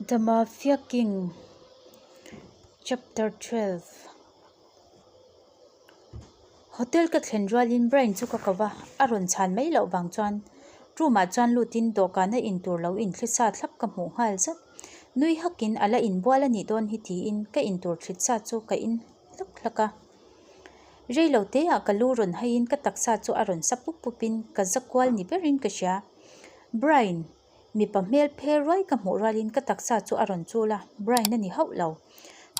The Mafia King Chapter 12 Hotel ka thlen rualin Brian chu ka ko va, a rawn chhan mai loh vang chuan room ah chuan lutin dawhkana intur lo inthli sa thlap ka hmuh nghal zat. Nui hakin a la inbual a nih dawn hi tiin ka intur thlit sa chu ka in hlak hlak a. Rei lo te ah ka lu rawn haiin ka taksa chu a rawn sa pup pupin ka za kual ni berin ka hria. Brian. Mipa hmel phe ruai ka hmuh rualin ka taksa chu a rawn chul a, Brian a ni hauh lo.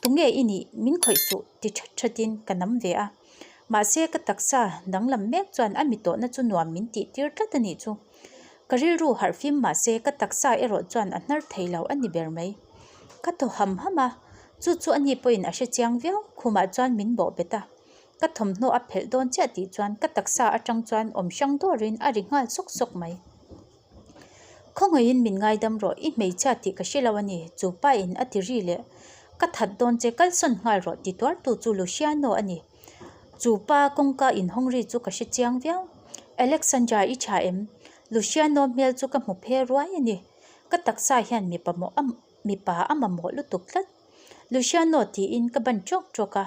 Tunge i nih? Min khawih suh ti that thatin ka nam ve a. Mahse ka taksa danglam mek chuan a mi tawhna chu nuam min tih tir tlat a nih chu. Ka rilru harh fim mahse ka taksa erawh chuan a hnar thei lo a ni ber mai. Ka thaw ham ham a, chu chu ani pawhin a hre chiang viau, khumah chuan min bawh bet a. Ka thawmhnaw a phelh dawn chiah tih chuan ka taksa atang chuan awm hrang dawrin a ri nghal sawk sawk mai. Khawngaihin min ngaidam rawh, i hmeichhia tih ka hre lo a ni, chu pa in a ti ri leh. Ka that dawn che, kalsawn nghal rawh ti tuar tu chu Luciano a ni. Chu pa kawngka inhawng ri chu ka hre chiang viau. Alexandra i tha em? Luciano hmel chu ka hmu phe ruai a ni. Ka taksa hian mipa mawh a mipa a mamawh lutuk tlat. Luciano tiin ka ban tawk tawk a.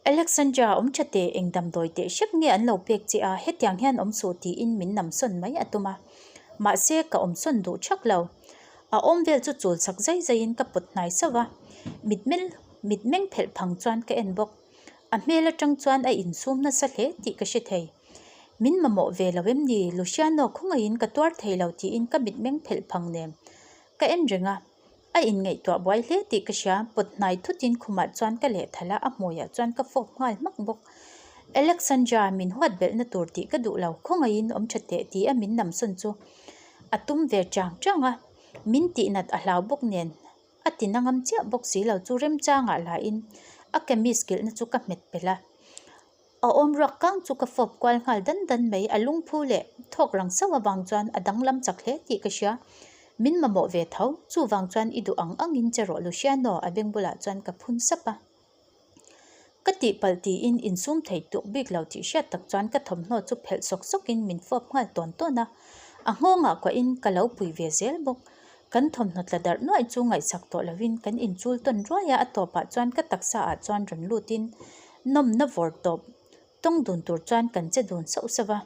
Alexandra awm tha teh eng damdawi teh hrep nge an lo pek che a, hetiang hian awm suh tiin min nam sawn mai a tum a. Mahse ka awm sawn duh thak lo. A awm vel chu chul chak zai zaiin ka pawt hnai sauh va, mitmel mitmeng phelh phang chuan ka en bawk. A hmel atang chuan a insum nasa hle tih ka hre thei. Min mamawh ve lo em ni? Luciano khawngaihin ka tuar thei lo tiin ka mitmeng phelh phang nen ka en reng a. A inngaihtuah buai hle tih ka hria, pawt hnai thutin khumah chuan ka lehthal a, a hmuiah chuan ka fawp nghal hmak bawk. Alexandra, min huat belhna tur tih ka duh lo, khawngaihin awm tha teh ti a min namsawn chu a tum ve chang chang a, min tihnat a hlau bawk nen a ti na ngam chiah bawk si lo chu remchangah lahin a kamis kilhna chu ka hmet pelh a. A awm ruak kang chu ka fawp kual nghal dan dan mai, a lungphu leh thawk rang sauh avang chuan a danglam chak hle tih ka hria. Min mamawh ve tho, chuvang chuan i duh ang angin che rawh Luciano a beng bulah chuan ka phun sap a. Ka tihpalh tiin insum thei tuk bik lo tih hriat tak chuan ka thawmhnaw chu phelh sawk sawkin min fawp nghal tawn tawn a, a nghawngah kuahin ka lo pui ve zel bawk. Kan thawmhnaw tla darh nuaih chu ngaihsak tawh lovin kan inchul tawn ruai a, a tawpah chuan ka taksa ah chuan rawn lutin nawmna vawr tawp tawng dun tur chuan kan che dun sauh sauh a.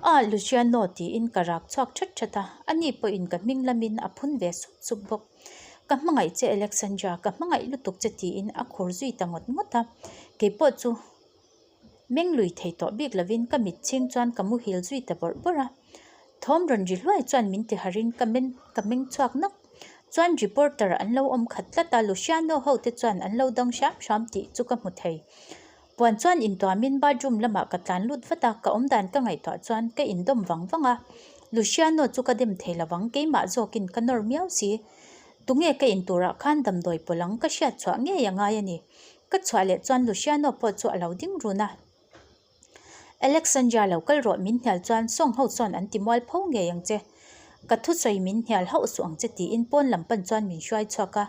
Ah Luciano tiin ka rak chhuak that that a, ani pawhin ka hming lamin a phun ve sup sup bawk. Ka hmangaih che Alexandra, ka hmangaih lutuk che tiin a khur zui ta ngawt ngawt a, keipawh chu Meng lui thei tawh bik lovin ka mit chhing chuan ka muhil zui ta bawrh bawrh a. Thawm rawn ri hluai chuan min ti harhin ka men ka meng chhuak nak. Chuan reporter an lo awm khat tlat a, Luciano ho te chuan an lo dang hram hram tih chu ka hmu thei. Puan chuan intuamin bathroom lamah ka tlan lut vat a, ka awmdan ka ngaihtuah chuan ka indawm vang vang a. Luciano chu ka dem thei lovang, keimah zawkin ka nawr miau si. Tunge ka inturah khan damdawi pawlh ang ka hriat chhuah ngei a ngai a ni. Ka chhuah leh chuan Luciano pawh chu a lo ding run a. Alexandra lo kal rawh min hnial chuan sawng ho chuan an ti mual pho ngei ang che. Ka thusawi min hnial hauh suh ang che tiin pawn lam pan chuan min hruai chhuak a.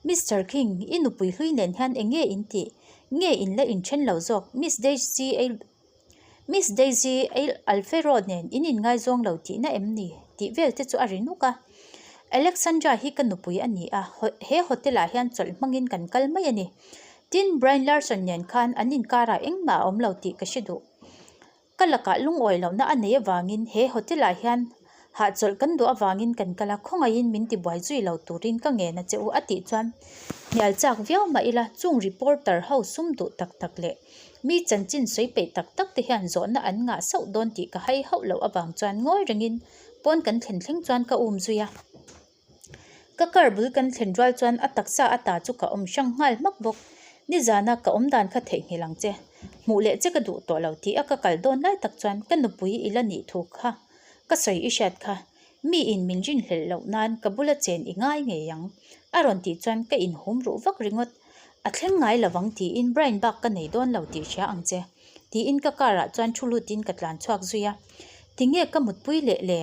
Mister King, i nupui hlui nen hian eng nge in tih? Nge in la inthen lo zawk? Miss Daisy Miss Daisy Alfero nen in inngaizawng lo tihna em ni? tih vel te chu a ri nuk a. Alexandra hi ka nupui a ni a, he hotel ah hian chawlh hmangin kan kal mai a ni. Tin, Brian Larson nen khan an inkarah engmah a awm lo tih ka hre duh. Ka lakah lungawi lohna a nei avangin he hotel ah hian Hahchawlh kan duh avangin kan kal a, khawngaihin min tibuai zui lo turin ka ngen a che u a tih chuan hnial chak viau mah ila chung reporter ho sum duh tak tak leh mi chanchin sawi peih tak tak te hian zawhna an ngah sauh dawn tih ka hai hauh loh avang chuan ngawi rengin pawn kan thlen thleng chuan ka um zui a. Ka car bul kan thlen rual chuan a taksa ata chu ka awm hrang nghal hmak bawk. Nizana ka awm dan kha theihnghilh ang che. Hmuh leh che ka duh tawh lo tih a ka kal dawn lai tak chuan ka nupui i la nih thu kha ka sawi i hriat kha. Mi in min rinhlelh loh nan ka bula chen i ngai ngei ang a rawn tih chuan ka inhum ruh vak ringawt. A thleng ngai lovang tiin Brian bak ka nei dawn lo tih hria ang che tiin ka car ah chuan thu lutin ka tlan chhuak zui a. Tinge ka mutpui leh le?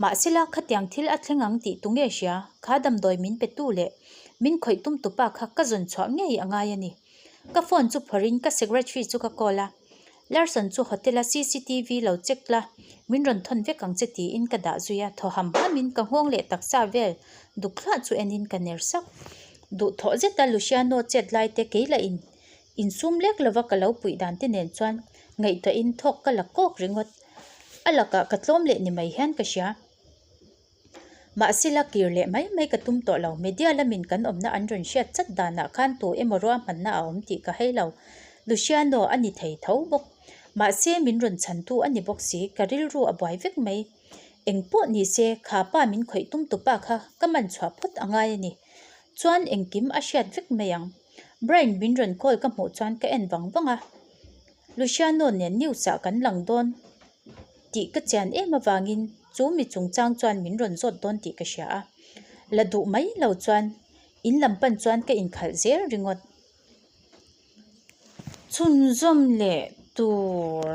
Mahsela khatiang thil a thleng ang tih tunge hria, kha damdawi min pe tu leh min khawih tum tupa kha ka zawn chhuah ngei a ngai a ni. Ka phone chu phawrhin ka secretary chu ka call a. Larson chu hotel a cctv lo check la, min rawn thawn vek ang che tiin ka dah zui a, thaw ham hamin ka nghawng leh taksa vel duk thluah chu enin ka ner sak. Duhthawh zeta Luciano chet lai te kei lah in insum lek lova ka lo puih dan te nen chuan ngaihtuahin thawk ka la kawk ringawt. A lakah ka tlawm leh ni mai hian ka hria. Mahse la kir leh mai mai ka tum tawh lo, media lamin kan awmna an rawn hriat chat danah khan tu emaw ruahmanna a awm tih ka hei lo. Luciano a ni thei tho bawk. Mahse min rawn chhantu a ni bawk si, ka rilru a buai vek mai. Eng pawh ni se, kha pa min khawih tum tu pa kha ka man chhuah phawt a ngai a ni. Chuan engkim a hriat vek mai ang. Brian min rawn call ka hmuh chuan ka en vang vang a. Luciano nen news ah kan lang dawn tih ka chian em avangin chu mi chungchang chuan min rawn zawt dawn tih ka hria a. La duh mai lo chuan in lam pan chuan ka inkhalh zel ringawt. Chhunzawm leh tur.